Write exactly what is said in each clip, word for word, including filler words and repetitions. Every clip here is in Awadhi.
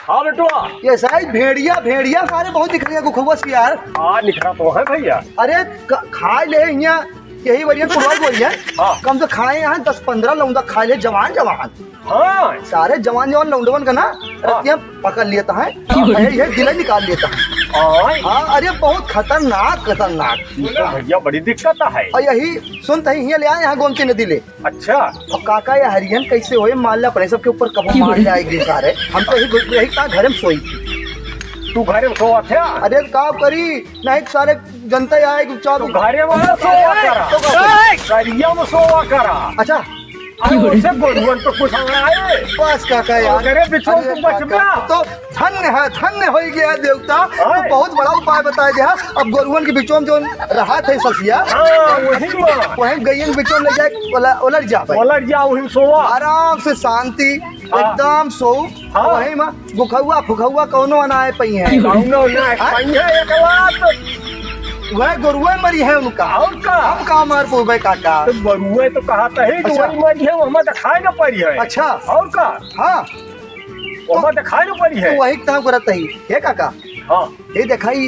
हाँ बेटवा। ये साइज भेड़िया, भेड़िया सारे बहुत दिख रही है गुखुआ सियार। हाँ, निकरा तो है भैया। अरे क-, खाए ले हियाँ, यही वरियन कुलवाई बोली है। हाँ। कम से खाए यहाँ दस पन्द्रह लौंडा खाए ले, जवान जवान। हाँ। सारे जवान जवान लौंडवन का ना, हाँ। रतिया पकड़ लेता है। क्यों? ये, ये दिल निकाल लेता है। हाँ। हाँ, अरे बहुत खतरनाक, खतरनाक। ये तो भैया बड़ी दिक्कत है। और यही सुनते ही हियाँ ले आए यहाँ गोमती नदी ले। अच्छा। अब काका, ये हरियन कैसे होए? मान ले अपने सबके ऊपर कबो मार ले आए एक दिन सारे। हम तो यही, यही का घरे में सोई। तू घरे में सोवा थे? अरे का करी, नहीं सारे जनता आए कि चार तू घरे में सोवा करा। तो का करी? करिया में सोवा करा। अच्छा। अरे उसे गोरुअन तो कुछ आए। बस काका यार। अरे बिचवा अरे तू बच काका, गया। तो धन्य है, धन्य हो गया देवता, तू आए। बहुत बड़ा उपाय बताए दिया। अब गोरुअन के बिचवा में जो रहा थे ससिया, हाँ, वही में। वही गैयन के बिचवा में ले जाए, ओला-, ओलर जा भाई। ओलर जा, वही सोवा। आराम से शांति, हाँ। एकदम सो, हाँ। वही में गुखौआ, फुखौआ कौनो ना आए पई है। कौनो ना आए हाँ? पई है, एकला तो वह गोरुआ मरी है उनका। और का? हम का मार पोबे काका? तो गोरुआ तो कहा था ही कि अच्छा। वही मरी है, वो हमें तो खाए ना पड़ी है। अच्छा। और का? हाँ। ओमा देखाई न पड़ी है। तो वही काम करत ही। हे काका। हाँ। हे देखाई,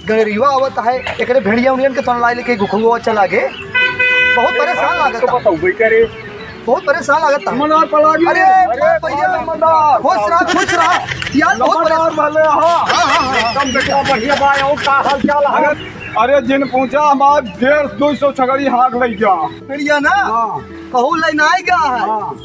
गंगरिया आवत है, एकरे भेड़िया उड़ियन के तन लाई लेके गुखुआ चला गे। बहुत परेशान लागत तो है। बताओ भाई, करे। बहुत परेशान लागत है। मनार पलागी। अरे, अरे, भैया, मनार। खुश रहा, खुश रहा। यार, बहुत मनार परेशान। भले, हाँ। हाँ, हाँ, हाँ, हाँ। एकदम बेटा बढ़िया बा, और का हाल चाल है? अरे, जिन पूछा, हमार डेढ़, दो सौ छगड़ी हाथ लग गया। भेड़िया ना? हाँ। कहू ले ना आएगा है। हाँ।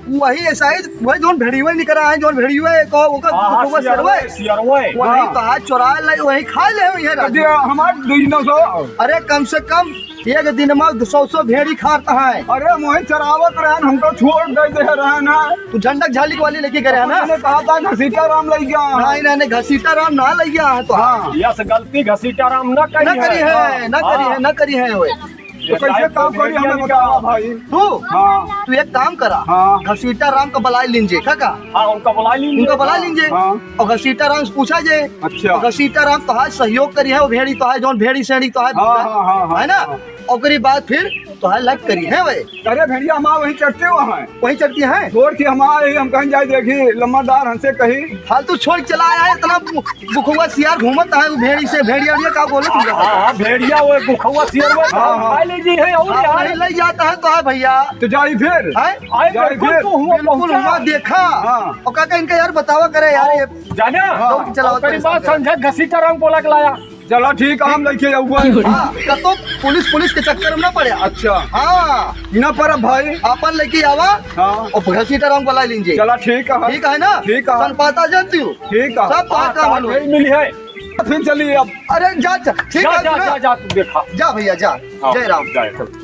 वही ऐसा ही, वही जौन भेड़ियो निकरा है, जौन भेड़ियो है, को, ओकर हाँ, हाँ, कुकुर सियरवे, सियरवे। सियरवे। वही हाँ। तो हाथ चोरा ले, वही खा ले, वही राजू। अरे, हमार दुई नौ सौ। अरे, कम से कम एक दिन में दो सौ, सौ भेड़ी खात है। अरे, मोहे चरावत रहन, हमको छोड़ दे दे रहन है। तू झंडक झाली वाली लेके करे है ना? मैंने कहा था, घसीटा राम लइ गया है। नहीं, नहीं, नहीं, घसीटा राम ना लइ गया है तो। हाँ। यस गलती घसीटा राम ना करी ना करी है। है, ना करी हाँ। है, ना करी है, ओए। तो कैसे काम करी, हमें बतावा भाई। तू? हाँ। तू एक काम करा। हाँ। घसीटा राम का बुलाए लीन जे, का, का? हाँ, उनका बुलाए लीन जे। उनका बुलाए लीन जे। हाँ। और घसीटा राम से पूछा जे। अच्छा। और घसीटा राम तोहार सहयोग करी है, वो भेड़ी तोहार, जौन भेड़ी सेड़ी तोहार, हाँ, हाँ, हाँ, हाँ, है ना? हाँ। ओकरी बाद फिर तोहार लग करी है वे। अरे भेड़िया, हमार वहीं चढ़ते हुआ है। वहीं चढ़ती है? छोड़ के हमार ही, हम कहीं जाए देखी, लम्बादार हमसे कही। फालतू छोड़ के चला आया है, इतना बु-, बुखुआ सियार घूमत है, वो भेड़ी से, भेड़िया, भेड़िया का बोले तुम लोग? हाँ, हाँ, भेड़िया, वो बुखुआ सियार में हाँ, हाँ। खा लीजिए है, और हाँ, यार। नहीं ले जाता है तो है भैया। तो जाई फिर? हैं? आए जाई बिल्कुल फिर? तो हुआ बिल्कुल पहुंचा। हुआ देखा। हाँ। और काका इनका यार बतावा करे यार, ये जाने? हाँ। लोग चलावत ओकरी परेशान बात करे। समझा, घसीटा रंग बोला के लाया। चला ठीक है, हम लेके आऊंगा। हाँ, कतो पुलिस, पुलिस के चक्कर में ना पड़े। अच्छा। हाँ। ना पड़ब भाई। अपन लेके आवा। हाँ। और घसीटा रंग बुला लीजिए। चला ठीक है। ठीक है ना? ठीक है। सन पाता जानती हूँ। ठीक है। सब बात आज का आज मालूम है। यही मिली है। फिर चलिए अब। अरे जा, जा, ठीक जा, है, जा, सुना? जा, जा, तू देखा। जा भैया, जा। हाँ, जय राम। जय राम।